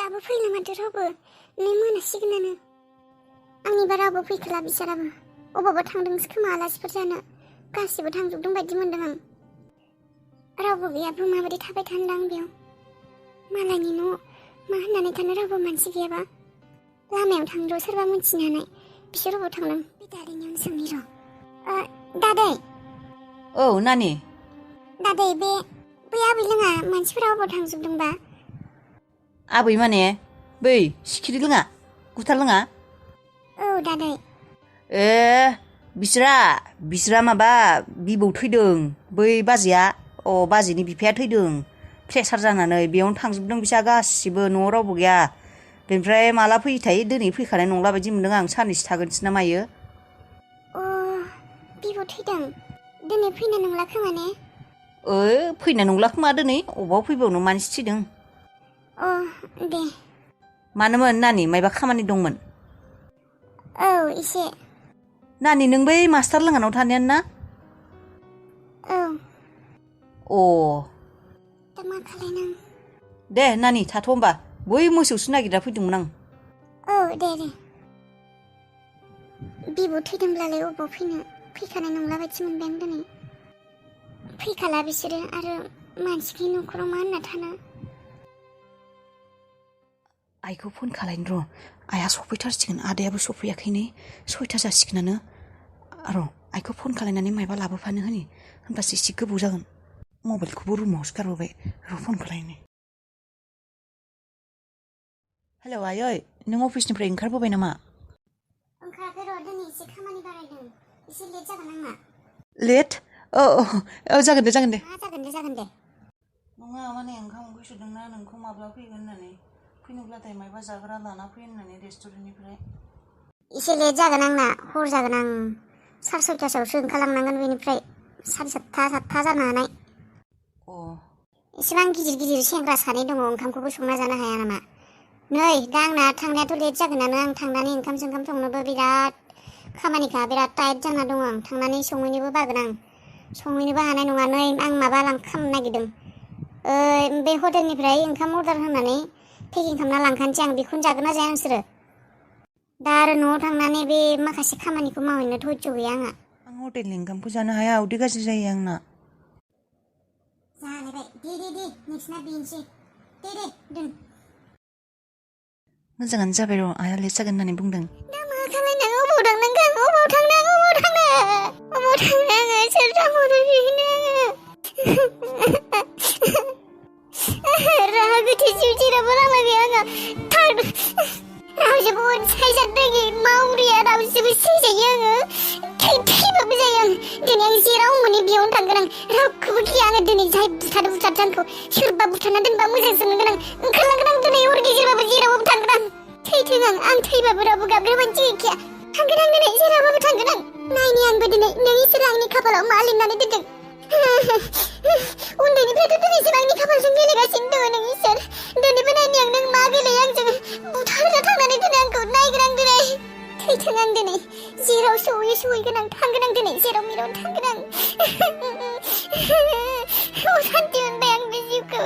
दाबो फैला माथो रावबो नै मोनासिगोनानो आंनिबा रावबो फैखोला बिसोराबो अबावबा थांदोंसो खोमा आलासिफोर जानो गासिबो थांजोबदों बायदि मोनदों आं रावबो गैयाबो माबायदि थाबाय थानो आं बेयाव मालायनि न' मा होननानै थानो रावबो मानसि गैयाबा लामायाव थांद' सोरबा मिन्थिनो हानाय बिसोर अबाव थांदों बे दादैनियावनो सोंनि र' दादै औ नानि दादै बै आबै लोङा मानसिफोरा अबाव थांजोबदोंबा आबै माने बै सिखिरि लोङा गुथा लोङा औ दादै बिसोरा माबा बिबौ थैदों बै बाजैया बाजैनि बिफाया थैदों प्रेसार जानानै बेयावनो थांजोबदों बिसा गासिबो न'आव रावबो गैया बेनिफ्राय माला फैयोथाय दिनै फैखानाय नंला बायदि मोनदों आं साननैसो थागोनसो ना मायो बिबौ थैदों दिनै फैनाय नंला खोमा ने फैनाय नंला खोमा दिनै अबाव फैबावनो मानसि थैदों दे मानोमोन नानि मायबा खामानि दंमोन औ एसे नानि नों बै मास्टार लोङानाव थानायानो ना औ दा मा खालायनां दे नानि थाथ' होमबा बै मोसौसो नागिरना फैदोंमोन आं औ दे बिबौ थैदोंब्लालाय अबाव फैखानाय नंला बायदि मोनबाय आं दिनै फैखाला बिसोरो आरो मानसिनि न'खराव मा होनना थानो आइखौ फन खालायनो र' आइया सफैथारसिगोन आदायाबो सफैयाखैनो 6ता जासिगोनानो र' आइखौ फन खालायनानै मायबा लाबोफानो होनबासो एसे गोबाव जागोन मबाइलखौबो रुमावसो गारबोबाय र' फन खालायनो हेलौ आयै नों अफिसनिफ्राय ओंखारबोबाय नामा ओंखाराखै र' दिनै एसे खामानि बारायदों एसे लेट जागोन आंना लेट औ जागोन दे जागोन दे नङा माने ओंखाम ओंख्रि सुदोंना नोंखौ माब्ला फैगोन होननानै फैनोब्लाथाय मायबा जाग्रा लाना फै होननानै रेस्टुरेन्टनिफ्राय एसे लेट जागोन आंना हर जागोन आं 6:30 ओंखारलांनांगोन बेनिफ्राय 7:30 जानो हानाय एसेबां गिदिर सेंग्रा सानै दङ ओंखामखौबो संना जानो हाया नामा नै दा आंना थांनायाथ' लेट जागोनानो आं थांनानै ओंखाम संनोबो बिराद खामानिखा बिराद टाइट जाना दङ आं थांनानै संहैनोबो बागोन आं संहैनोबो हानाय नङा नै आं माबा खालामनो नागिरदों बे हटेलनिफ्राय ओंखाम अर्डार होनानै पेकिं खालामना लांखानोसै आं बेखौनो जागोन ना जाया नोंसोरो दा आरो न'आव थांनानै बे माखासे खामानिखौ मावहैनो धैर्य गैया आंहा आं हटेलनि ओंखामखौ जानो हाया उदै गाज्रि जायो आंना जालायबाय दे नोंसिना बेनोसै दे दोन मोजाङानो जाबाय र' आइया लेट जागोन होननानै बुंदों दा मा खालायनां अबाव थांनांगौ अबाव थांनो आङो सोर थांहरो बेनो राहा गोथे जिउ जेरावबो लांलायबाय आङो रावजोंबो अनसायजानो मावरिया रावजोंबो सैजायो आङो थैबाबो जायो आं दिनै आं जेराव मोनो बेयावनो थांगोन आं रावखौबो गिया आङो दिनै जाय बुथारदों आंखौ सोरबा बुथारना दोनबा मोजांसो मोनगोन आं ओंखारलांगोन आं दिनै हर गेजेरबाबो जेरावबाबो थांगोन आं थैथों आं थैबाबो रावबो गाबग्रा मानसि गैखाया थांगोन आं दिनै जेरावबाबो थांगोन आं नायनि आंबो दिनै नों इसोर आंनि खाफालाव मा लिरनानै दोनदों उन्दैनिफ्रायथ' दिनैसिम आंनि खाफालजों गेलेगासिनो दङ नों इसोर दिनैबो नायनि आं नों मा गेलेयो आंजों बुथारना थांनानै दोनो आंखौ नायगोन आं दिनै थैथों आं दिनै जेराव सहैगोन आं थांगोन आं दिनै जेराव मेरावनो थांगोन आं अशान्ति मोनबाय आं बे जिउखौ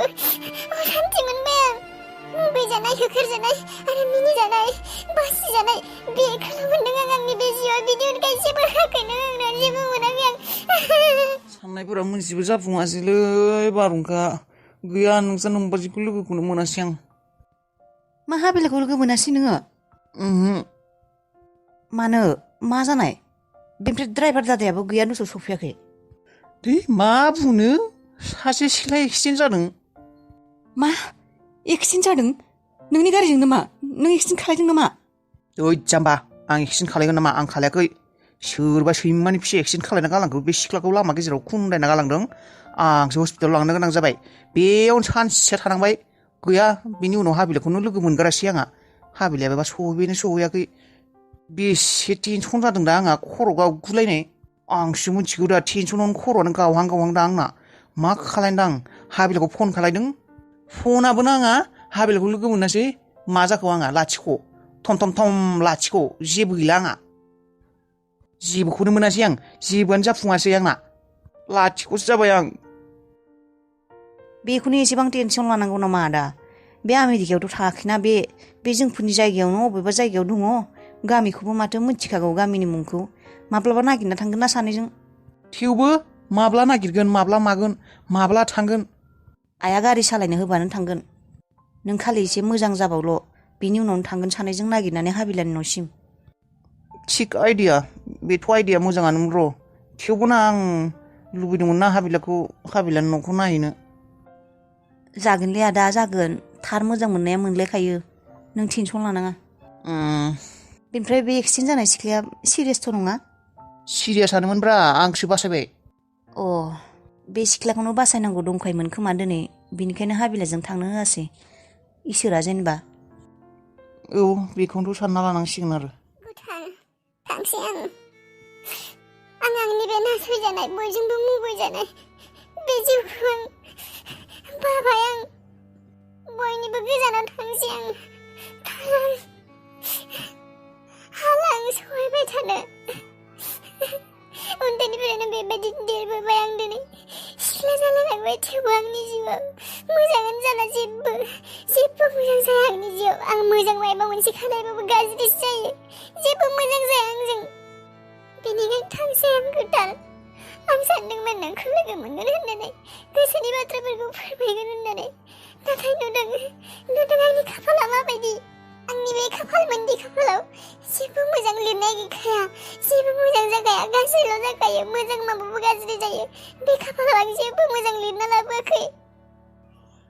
अशान्ति मोनबाय आं मुगैजानाय होखारजानाय आरो मिनिजानाय बासिजानाय बेखौल' मोनदों आं आंनि बे जिउआव बिनि अनगायै जेबो होआखैनो आंना जेबो मोनाखै आं साननायफोरा मोनसेबो जाफुङासैलै बारहुंखा गैया नोंसा नोंबाजिखौ लोगोखौनो मोनासै आं मा हाबिलाखौ लोगो मोनासै नोङो मानो मा जानाय बेनिफ्राय ड्राइभार दादायाबो गैया नोंसोर सफैयाखै दे मा बुंनो सासे सिख्ला एक्सिडेन्ट जादों मा एक्सिडेन्ट जादों नोंनि गारिजों नामा नों एक्सिडेन्ट खालायदों नामा ओइ जाम्बा आं एक्सिडेन्ट खालायगोन नामा आं खालायाखै सोरबा सैमानि फिसा एक्सिडेन्ट खालायना गालांखो बे सिख्लाखौ लामा गेजेराव खुन्दायना गालांदों आंसो हस्पिटालाव लांनो गोनां जाबाय बेयावनो सानसेया थानांबाय गैया बिनि उनाव हाबिलाखौनो लोगो मोनगारासै आंहा हाबिलायाबा सहैयाखै बेसे टेनसन जादों दा आंहा खर' गावगुलायनाय आंसो मिथिगौ दा टेनसनावनो खर'आनो गावहां दा आंना मा खालायदों आं हाबिलाखौ फन खालायदों फनाबो नाङा हाबिलाखौ लोगो मोनासै मा जाखो आंहा लाथिख' थम लाथिख' जेबो गैला आंहा जेबोखौनो मोनासै आं जेबोआनो जाफुङासै आंना लाथिख'सो जाबाय आं बेखौनो एसेबां टेनसन लानांगौ नामा आदा बे आमेरिकायावथ' थायाखैना बे जोंफोरनि जायगायावनो अबेबा जायगायाव दङ गामिखौबो माथो मिथिखागौ गामिनि मुंखौ माब्लाबा नागिरना थांगोन ना सानैजों थेवबो माब्ला नागिरगोन माब्ला मागोन माब्ला थांगोन आइया गारि सालायनो होबानो थांगोन नों खालि एसे मोजां जाबावल' बिनि उनावनो थांगोन सानैजों नागिरनानै हाबिलानि न'सिम थिग आइडिया बेथ' आइडिया मोजाङानो र' थेवबोना आं लुबैदोंमोन ना हाबिलानि न'खौ नायहैनो जागोनलै आदा जागोन थार मोजां मोननाया मोनलायखायो नों टेनसन लानाङा बेनिफ्राय बे एक्सिडेन्ट जानाय सिख्लाया सिरियासथ' नङा सिरियासानोमोनब्रा आंसो बासायबाय अ बे सिख्लाखौनो बासायनांगौ दंखायोमोन खोमा दिनै बिनिखायनो हाबिलाजों थांनो होआसै इसोरा जेनेबा औ बेखौनोथ' सानना लानांसिगोन आरो भुटान थांसै आं आंनि बे नासयजानाय बयजोंबो मुगैजानाय बे जिउखौ बाबाय आं बयनिबो गोजानाव थांसै आं हाला आं सहायबाय थानो उन्दैनिफ्रायनो बेबायदि देरबोबाय आं दिनै सिख्ला जालांबाय थेवबो आंनि जिउआव मोजाङानो जाला जेबो मोजां जाया आंनि जिउआव आं मोजां मायबा मोनसे खालायबाबो गाज्रिसो जायो जेबो मोजां जाया आंजों बेनिखायनो थांसै आं भुटान आं सानदोंमोन नोंखौ लोगो मोनगोन होननानै गोसोनि बाथ्राफोरखौ फोरमायगोन होननानै नाथाय नुदों आंनि खाफाला माबायदि आंनि बे खाफाल मोनदि खाफालाव जेबो मोजां लिरनाय गैखाया जेबो मोजां जाखाया गाज्रिल' जाखायो मोजां माबाबो गाज्रि जायो बे खाफालाव आं जेबो मोजां लिरना लाबोआखै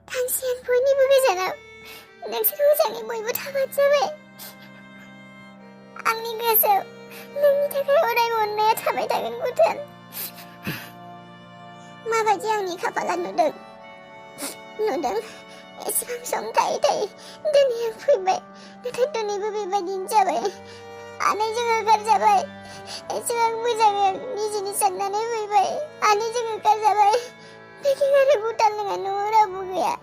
थांसै आं बयनिबो गोजानाव नोंसोर मोजाङै बयबो थाबानो जाबाय आंनि गोसोआव नोंनि थाखाय अरायबो अननाया थाबाय थागोन भुटान माबायदि आंनि खाफाला नुदों एसेबां सम थायै दिनै आं फैबाय नाथाय दिनैबो बेबायदिनो जाबाय आनैजों होखारजाबाय एसेबां मोजाङै निजेनि साननानै फैबाय आनैजों होखारजाबाय बेखि आरो भुटान नङा न'आव रावबो गैया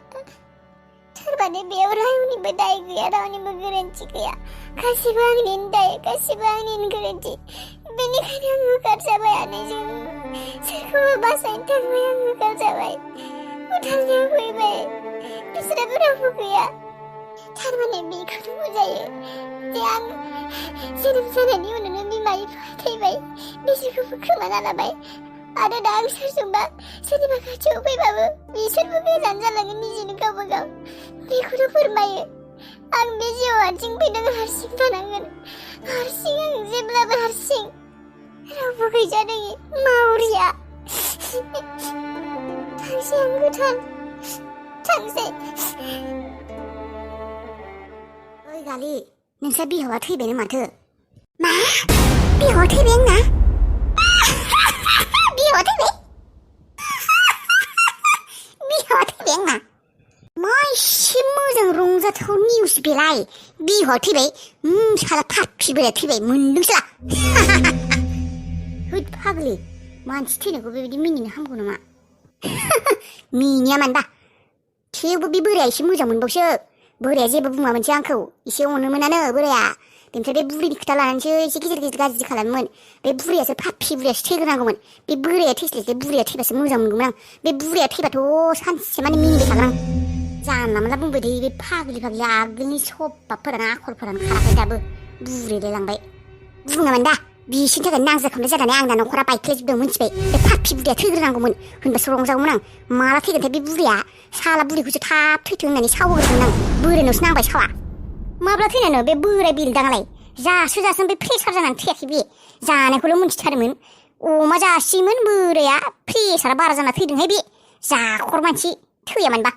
थारमाने बेयाव रावनिबो दाय गैया रावनिबो गोरोन्थि गैया गासिबो आंनिनो दाय गासिबो आंनिनो गोरोन्थि बेनिखायनो आं होखारजाबाय आनैजों सोरखौबा बासायनो थांबाय आं होखारजाबाय भुटानजों फैबाय बिसोराबो रावबो गैया थारमाने बेखौनो बुजायो जे आं जोनोम जानायनि उनावनो बिमा बिफा थैबाय बिसोरखौबो खोमाना लाबाय आरो दा आं सोरनिबा खाथियाव फैबाबो बिसोरबो गोजान जालाङो निजेनो गावबा गाव बेखौनो फोरमायो आं बे जिउआव हारसिं फैदों हारसिं थानांगोन हारसिं आं जेब्लाबो हारसिं रावबो गैजादों मावरिया थांसै आं भुटान थांसै ओइ गालि नोंस्रा बिहावा थैबायनो माथो मा बिहावा थैबाय आंना बिहावा थैबाय आंना मा एसे मोजां रंजाथाव निउस बेलाय बिहावा थैबाय साला फाफि बोराया थैबाय मोनदोंसोला होद फाग्लि मानसि थैनायखौ बेबायदि मिनिनो हामगौ नामा मिनिया मानबा थेवबो बे बोराया एसे मोजां मोनबावसो बोराया जेबो बुङामोनसो आंखौ एसे अनोमोनानो बोराया बेनिफ्राय बे बुरिनि खोथा लानानैसो एसे गेजेर गाज्रि खालामोमोन बे बुरियासो फाफि बुरियासो थैग्रोनांगौमोन बे बोराया थैस्लायस्लाय बुरिया थैबासो मोजां मोनगौमोन आं बे बुरिया थैबाथ' सानसे माने मिनिबाय थागोन आं जानला मोनला बुंबाय थायो बे फाग्लि आगोलनि सबाबफोरानो आखलफोरानो खाराखै दाबो बुरिलायलांबाय बुङामोन दा बिसिनि थाखाय नांजाखांनाय जानानै आंना न'खरा बायख्लायजोबदों मिथिबाय बे फाफि बुरिया थैग्रोनांगौमोन होनबासो रंजागौमोन आं माला थैगोनथाय बे बुरिया साला बुरिखौसो थाब थैथों होननानै सावहोग्रोदोंमोन आं बोरायनावसो नांबाय सावा माब्ला थैनानो बे बोराय बिलदाङालाय जासो बे प्रेसार जानानै थैयाखै बे जानायखौल' मिथिथारोमोन अमा जासिमोन बोराया प्रेसारा बारा जाना थैदोंहाय बे जाखर मानसि थैयामोनबा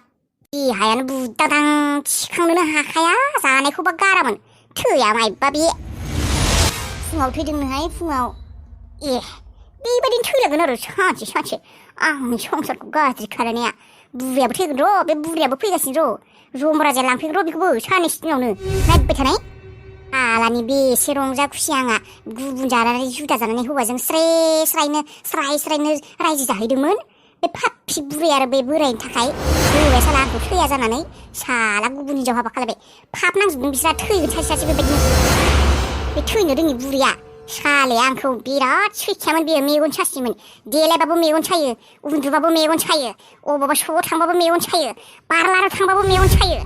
देहायानो बुदादां थिखांनोनो हाखाया जानायखौबा गारामोन थैया मायबा बे फुङाव थैदोंनोहाय फुङाव बेबायदिनो थैलांगोन आरो सानसे आंनि संसारखौ गाज्रि खालायनाया बुरियाबो थैगोन र' बे बुरियाबो फैगासिनो र' जमराजाया लांफैगोन र' बेखौबो साननैसो दिनावनो नायबाय थानाय आलानि बेसे रंजा खुसि आंहा गुबुन जानानै जुदा जानानै हौवाजों स्रायनो रायजो जाहैदोंमोन बे फाफि बुरै आरो बे बोरायनि थाखाय हौवाया साला आंखौ थैया जानानै साला गुबुन हिनजाव हाबा खालायबाय फाप नांजोबदों बिस्रा थैगोन सासे बेबायदिनो बे थैनो रोङि बुरिया सालाया आंखौ बिराद सैखायामोन बेयो मेगन सासिमोन देलायबाबो मेगन सायो उन्दुबाबो मेगन सायो अबावबा स'आव थांबाबो मेगन सायो पार्लाराव थांबाबो मेगन सायो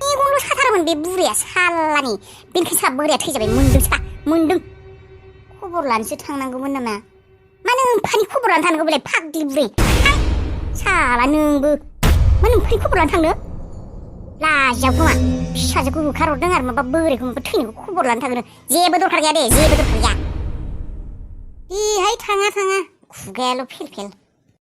मेगनल' साथारोमोन बे बुरैया सालानि बेनिखायनो साब बोराया थैजाबाय मोनदोंसोबा मोनदों खबर लानोसो थांनांगौमोन नामा मानो ओमफानि खबर लानो थांनांगौ बेलाय फाग्लि बुरै साला नोंबो मानो ओमफानि खबर लानो थांनो लाजियाव खोमा फिसाजोखौ होखारहरदों आरो माबा बोरायखौ माबा थैनोबो खबर लानो थांगोन जेबो दरखार गैया दे जेबो दरखार गैया बेहाय थाङा खुगायाल' फेल फेल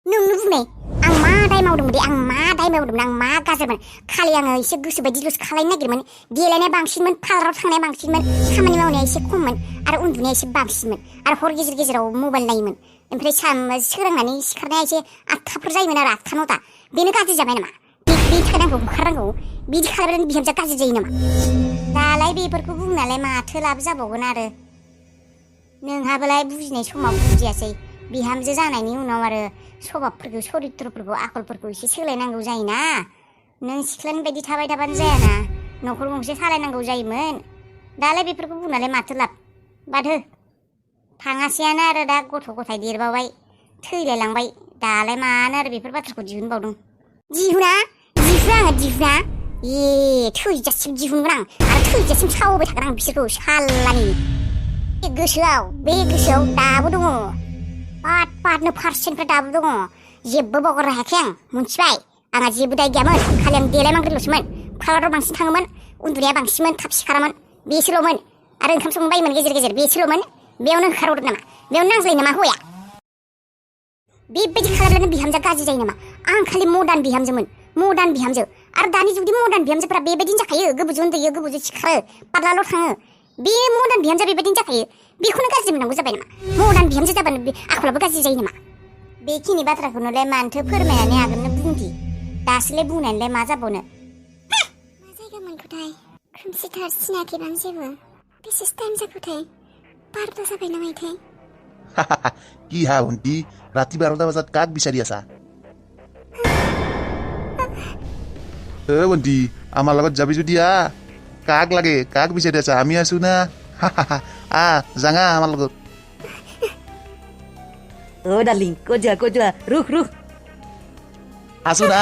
नोंनो बुंनाय आं मा दाय मावदोंमोन दे आं मा दाय मावदोंमोन आं मा गाज्रिमोन खालि आङो एसे गोसो बायदिल'सो खालायनो नागिरमोन देलायनाया बांसिनमोन पार्लाराव थांनाया बांसिनमोन खामानि मावनाया एसे खममोन आरो उन्दुनाया एसे बांसिनमोन आरो हर गेजेर गेजेराव मबाइल नायोमोन ओमफ्राय सोरांनानै सिखारनाया एसे 8टाफोर जायोमोन आरो 8टा 9टा बेनो गाज्रि जाबाय नामा बे थाखाय आंखौ होखारनांगौ बिदि खालामनानै बिहामजोआ गाज्रि जायो नामा दालाय बेफोरखौ बुंनालाय माथो लाब जाबावगोन आरो नोंहाबोलाय बुजिनाय समाव बुजियासै बिहामजो जानायनि उनाव आरो स्वभाबफोरखौ सरित्रफोरखौ आखलफोरखौ एसे सोलायनांगौ जायोना नों सिख्लानि बायदि थाबाय थाबानो जायाना न'खर गंसे सालायनांगौ जायोमोन दालाय बेफोरखौ बुंनालाय माथो लाब बाद हो थाङासैयानो आरो दा गथ' गथाय देरबावबाय थैलायलांबाय दालाय मानो आरो बेफोर बाथ्राखौ दिहुनबावदों दिहुना ए थैजासिम दिहुनगोन आं आरो थैजासिम सावबाय थागोन आं बिसोरखौ सालानि बे गोसोआव दाबो दङ पाटनो पारसेन्टफोर दाबो दङ जेबो बावगारनो हायाखै आं मोनथिबाय आंहा जेबो दाय गैयामोन खालि आं देलायमांग्रिल'सोमोन पार्लाराव बांसिन थाङोमोन उन्दुनाया बांसिनमोन थाब सिखारामोन बेसोल'मोन आरो ओंखाम संनो बायोमोन गेजेर गेजेर बेसोल'मोन बेयावनो होखारहरदों नामा बेयावनो नांज्लायो नामा हौवाया बेबायदि खालामब्लानो बिहामजोआ गाज्रि जायो नामा आं खालि मदार्न बिहामजो आरो दानि जुगनि मदार्न बिहामजोफ्रा बेबायदिनो जाखायो गोबोजों उन्दुयो गोबोजों सिखारो पार्लाराव थाङो बे मदार्न बिहामजोआ बेबायदिनो जाखायो बेखौनो गाज्रि मोननांगौ जाबाय नामा मदार्न बिहामजो जाबानो बे आखलाबो गाज्रि जायो नामा बेखिनि बाथ्राखौनोलाय मानोथो फोरमायनानै आगोलनो बुंदि दासोलाय बुंनानैलाय मा जाबावनो मा जायगा मोनखोथाय खोमसिथार सिनायाखैबो आं जेबो बेसेसो टाइम जाखोथाय 12টা जाबाय ना मायोथाय কি হা ভণ্টি ৰাতি 12টা বজাত কাক বিচাৰি আছা ভণ্টি আমাৰ লগত যাবি যদি কাক লাগে কাক বিচাৰি আছা আমি আছো না যাঙা আমাৰ লগত ডাৰ্লিং ক'ত যোৱা ৰুখ আছো না